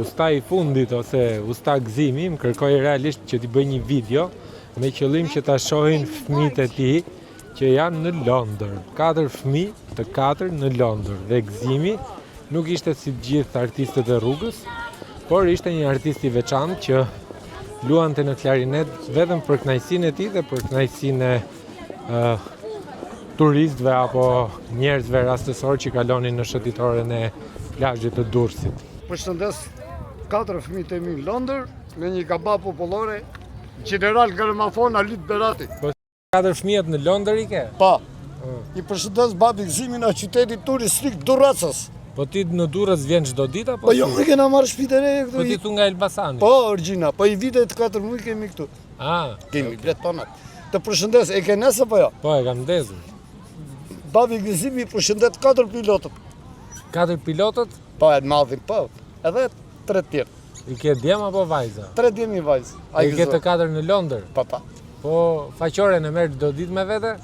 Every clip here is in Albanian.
Usta i fundit ose usta Gëzimi më kërkoi realisht që t'i bëj një video me qëllim që ta shohin fëmijët e tij që janë në Londër. Katër fëmijë, të katër në Londër dhe Gëzimi nuk ishte si të gjithë artistët e rrugës, por ishte një artist i veçantë që luante në klarinet vetëm për kënaqësinë e tij dhe për kënaqësinë e uh, turistëve apo njerëzve rastësorë që kalonin në shëtitoren e plazhit të Durrësit. Përshëndes katër fëmijët e mi në Londër me një kaba popullore Gjeneral Gramafon Alit Berati. Po katër fëmijët në Londër i ke? Po. I përshëndes babi Gëzimi nga qyteti turistik Durrësës. Po ti në Durrës vjen çdo ditë apo? Po jo, ne kena marrë shtëpi të re këtu. Po ti thu nga Elbasani. Po, origjina, po i vitet katër muaj kemi këtu. Ah, kemi blet tonat. Të përshëndes, e ke ndezur apo jo? Po, e kam ndezur. Babi Gëzimi përshëndet katër pilotët. Katër pilotët? Po, e madhin, po, edhe tre të tjerë. I ke djem apo vajza? Tre djem një vajzë. I ke të katër në Londër? Po, po. Po, faqoren e merr çdo ditë me vete?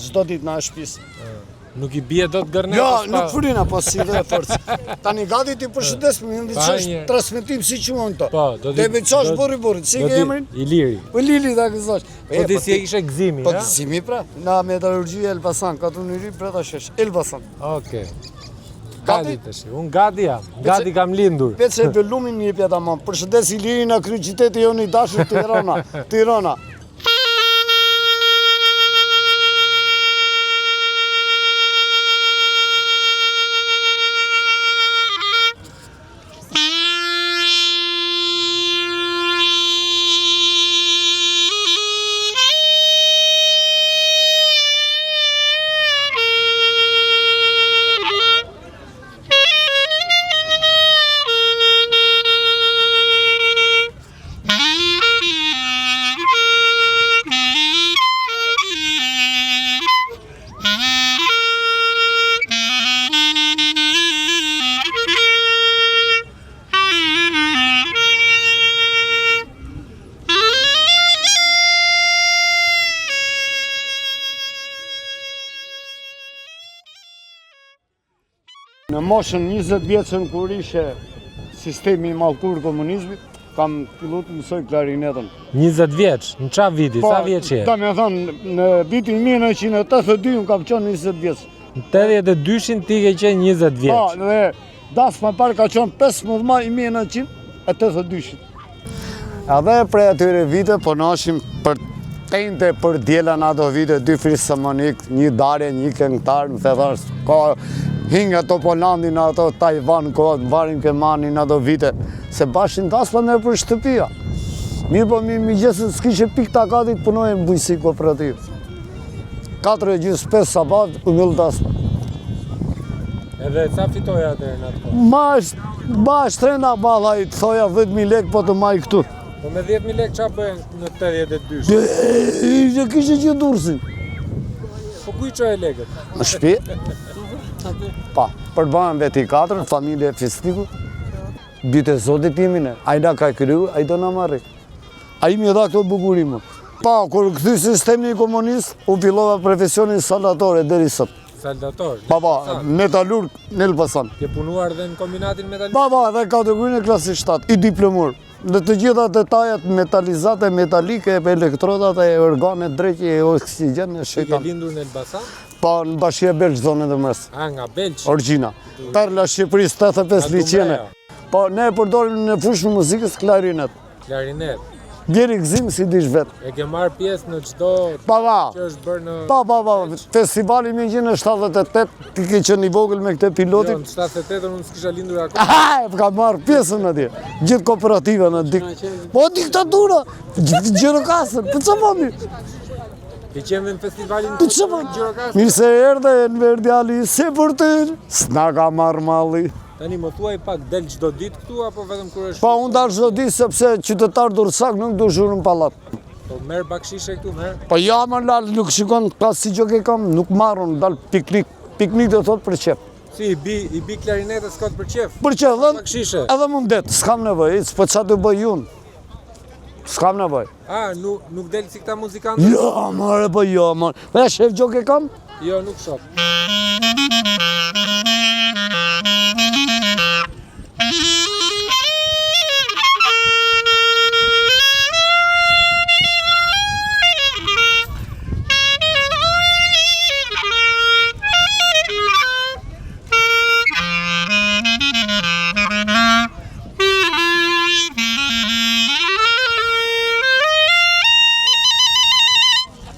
Çdo ditë në shtëpisë. Nuk i bie dot gërnetës Jo, pa... nuk fryna, po si dhe forcë. Tani gati ti përshëndes, më një që është transmetim si quhen këto. Po, do ti... Te me qosh burri burri, si ke emrin? Iliri. Po Iliri ta gëzosh. Po ti si e kishe Gëzimi, Po Gëzimi pra, nga metalurgjia Elbasan, katun i ri brenda shesh, Elbasan. Okej. Gati tash. Unë gati jam. Gati kam lindur. Pece volumin një pjata tamam. Përshëndes Ilirin nga kryeqyteti jonë i dashur Tirana. Tirana. Në moshën 20 vjeçën kur ishe sistemi i mallkur komunizmit, kam fillu të mësoj klarinetën. 20 vjeç, në ça viti, po, sa vjeç je? Do me thënë, në vitin 1982 unë kam qenë 20 vjeç. Në 82-shin ti ke qenë 20 vjeç. Po, dhe dasma e parë ka qenë 15 maj 1982-shit. Edhe prej atyre vite punojshim për t'enjte për t'diela në ato vite, dy fisarmonik, një darje, një këngëtar, më the thash, ka hinga Topolandi në ato Tajvan, ko varim kemanin në ato vite, se bashin dasma me për shtëpia. Mirë po mi, mi gjithë s'kishe pikë takati të punoje në bujqësi kooperativë. 4 e gjysë, 5 sabah, u mbyll dasma. Edhe sa fitoje atëherë në atë kohë? Ma është, ma është trenda balla, i të thoja 10.000 lek po të maj këtu. Po me 10.000 lek ça bëje në 82? Ishte kishe që Durrësin. Po ku i çoje lekët? Në shpi. Pa, përbëhen veti katër, familje e fisniku. Bijtë e Zotit jemi ne. Ai na ka kriju, ai do na marri. Ai m'i dha këto bukuri më. Pa, kur u kthy sistemi komunist, u fillova profesionin saldator e deri sot. Saldator? Pa, pa, metalurg në Elbasan. Ke punuar dhe në kombinatin metalurg? Pa, pa, edhe kategorinë e klasit 7, i diplomur. Në të gjitha detajet, metalizate, metalike, elektrodat e organet, dreqi, e oksigjen, e shejtan. Ti ke lindur në Elbasan? Pa, në bashkia Belsh, zonën e Dumresë. A, nga Belsh? Origjina. Perla Shqipërisë, 85 liqene. Po, ne e përdorim në fushën e muzikës klarinet. Klarinet. Bjeri Gëzim si dish vetë. E ke marrë pjesë në çdo pa, pa. që është bërë në... Pa, pa, pa, festivali 1978, ti ke qenë i vogël me këtë pilotin. Jo, në 78 unë s'kisha lindur akoma. Aha, e ka marrë pjesën atje, gjithë kooperativa në dik... Po, diktatura, Gjirokastër, po ça po mi? Ke qenë në festivalin po ça po? Gjirokastër? Mirë se erdhe, Enver djali, se për ty, s'na ka marrë malli. Tani më thuaj pak, del çdo ditë këtu apo vetëm kur është Po unë dal çdo ditë sepse qytetar durrsak nuk du zhurmë në pallat. Po merr bakshishe këtu, merr? Po ja më lal, nuk shikon ka si gjë ke kam, nuk marr unë, dal piknik. Piknik do thotë për qef. Si i bi, i bi klarinetës kot për qef? Për qef, dhe bakshishe. Edhe mundet, s'kam nevojë, po ça të bëj unë? S'kam nevojë. A, nuk, nuk del si këta muzikantë? Jo, more, po jo, more. Po ja shef gjë ke kam? Jo, nuk shoh.